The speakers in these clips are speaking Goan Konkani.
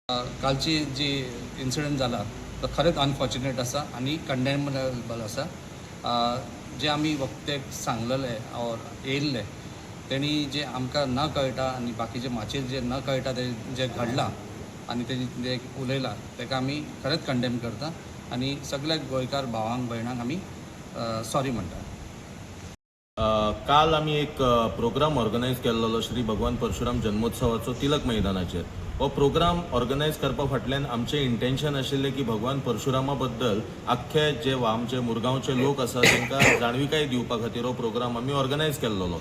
कालची जी इन्सिडंट जाला तो खरेंच अनफॉर्च्युनेट आसा आनी कंडेमेबल आसा. जे आमी वक्तेक सांगलेले ऑर येयल्ले, तेणी जे आमकां न कळटा आनी बाकीचे माचयेर जे न कळटा ते जे घडलां आनी तेणी जे उलयलां, ताका आमी खरेंच कंडेम करता आनी सगल्या गोंयकार भावांक भयणांक आमी सॉरी म्हणटा. काल आमी एक प्रोग्राम ऑर्गनायज केल्लो, श्री भगवान परशुराम जन्मोत्सवाचो, तिलक मैदानाचेर. हो प्रोग्राम ऑर्गनायज करपा फाटल्यान आमचें इंटेन्शन आशिल्लें की भगवान परशुरामा बद्दल आख्खे जे आमचे मुरगांवचे लोक आसा, तांकां जाणविकाय दिवपा खातीर हो प्रोग्राम आमी ऑर्गनायज केल्लो.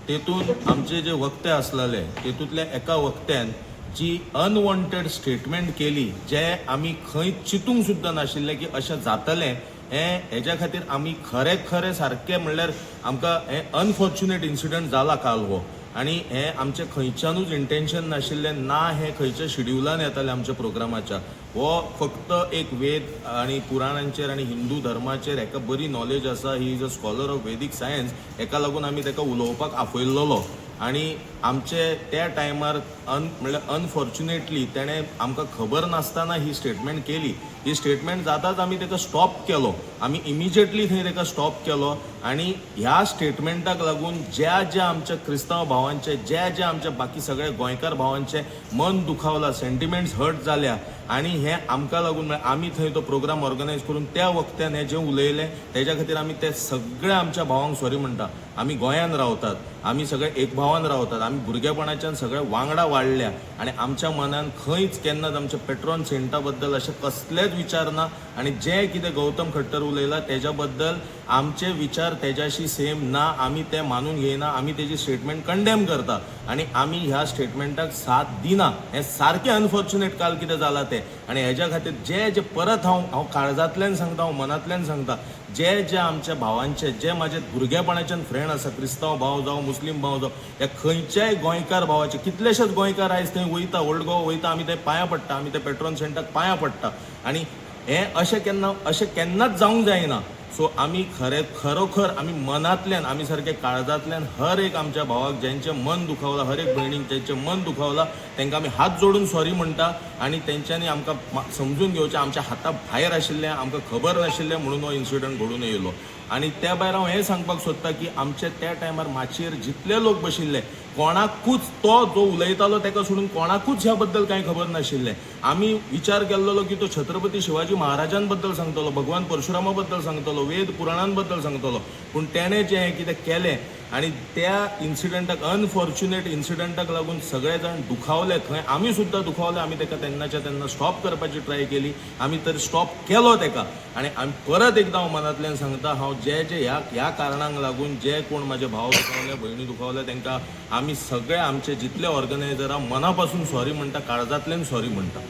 तेतून आमचे जे वक्ते आसलेले, तेतूंतल्या एका वक्त्यान जी अनवॉन्टेड स्टेटमेंट केली, जे आमी खंय चिंतूंक सुद्दां नाशिल्लें की अशें जातलें हें, हेज्या खातीर आमी खरें खरें सारकें म्हणल्यार आमकां हें अनफॉर्च्युनेट इन्सिडंट जाला काल हो आनी हें आमचें खंयच्यानूच इंटेन्शन नाशिल्लें ना. हें खंयच्या शेड्युलान येतालें आमच्या प्रोग्रामाच्या. हो फक्त एक वेद आनी पुराणांचेर आनी हिंदू धर्माचेर हेका बरी नॉलेज आसा. He is a scholar of Vedic science. हेका लागून आमी ताका उलोवपाक आपयल्लो आनी आमचे त्या टायमार म्हणल्यार अनफॉर्च्युनेटली तेणें आमकां खबर नासतना ही स्टेटमेंट केली. ही स्टेटमेंट जाताच आमी ताका स्टॉप केलो. आमी इमिजिएटली थंय ताका स्टॉप केलो आनी ह्या स्टेटमेंटाक लागून ज्या ज्या आमच्या क्रिस्तांव भावांचे, ज्या ज्या आमच्या बाकी सगळे गोंयकार भावांचे मन दुखावला, सेंटिमेंट्स हर्ट जाल्या आनी हें आमकां लागून, म्हळ्यार आमी थंय तो प्रोग्राम ऑर्गनायज करून त्या वक्त्यान हें जें उलयलें, तेज्या खातीर आमी ते सगळ्या आमच्या भावांक सॉरी म्हणटा. आमी गोंयान रावतात, आमी सगळे एक भावान रावतात, आमी भुरगेपणाच्यान सगळे वांगडा वाडल्या आनी आमच्या मनान खंयच केन्नाच आमच्या पेट्रॉन सेंटा बद्दल अशे कसलेच विचार ना. आनी जे कितें गौतम खट्टर उलयला, तेज्या बद्दल आमचे विचार तेज्याशी सेम ना. आमी ते मानून घेयना. आमी तेजी स्टेटमेंट कंडेम करता आनी आमी ह्या स्टेटमेंटाक साथ दिना. हें सारकें अनफॉर्च्युनेट काल कितें जालां तें. आनी हेज्या खातीर जे जे परत हांव काळजांतल्यान सांगता, हांव मनांतल्यान सांगता, जे जे आमच्या भावांचे, जे म्हाजे भुरगेपणाच्यान फ्रेंड आसा, क्रिस्तांव भाव जावं, मुस्लीम भाव जावं, ह्या खंयच्याय गोंयकार भावाचे, कितलेशेच गोंयकार आयज थंय वयता, ओल्ड गोवा वयता, आमी ते पांयां पडटा, आमी ते पेट्रोन सेंटाक पांयां पडटा आनी हें अशें केन्ना, अशें केन्नाच जावंक जायना. सो आमी खरे खरोखर आमी मनांतल्यान, आमी सारके काळजांतल्यान हर एक आमच्या भावाक ज्यांचें मन दुखावलां, हर एक भयणीक ज्यांचें मन दुखावलां, तांकां आमी हात जोडून सॉरी म्हणटा आनी तेंच्यांनी आमकां समजून घेवचें. आमच्या हाता भायर आशिल्लें, आमकां खबर नाशिल्लें म्हणून हो इन्सिडंट घडून येयलो. आनी त्या भायर हांव हें सांगपाक सोदता की आमचे त्या टायमार माचयेर जितले लोक बशिल्ले, कोणाकूच, तो जो उलयतालो ताका सोडून कोणाकूच ह्या बद्दल कांय खबर नाशिल्लें. आमी विचार केल्लो की तो छत्रपती शिवाजी महाराजांबद्दल सांगतलो, भगवान परशुरामा बद्दल सांगतलो, वेद पुराणांबद्दल सांगतलो, पूण तेणें जें हें कितें केलें आनी त्या इन्सिडंटाक, अनफॉर्च्युनेट इन्सिडंटाक लागून सगळे जाण दुखावले थंय. आमी सुद्दां दुखावले. आमी ताका तेन्नाच्या तेन्ना स्टॉप करपाची ट्राय केली. आमी तर स्टॉप केलो ताका. आनी आमी परत एकदां हांव मनांतल्यान सांगता, हांव जे जे ह्या ह्या कारणांक लागून जे कोण म्हाजे भाव दुखावले, भयणी दुखावले, तांकां आमी सगळे आमचे जितले ऑर्गनायझरां मना पासून सॉरी म्हणटा, काळजांतल्यान सॉरी म्हणटा.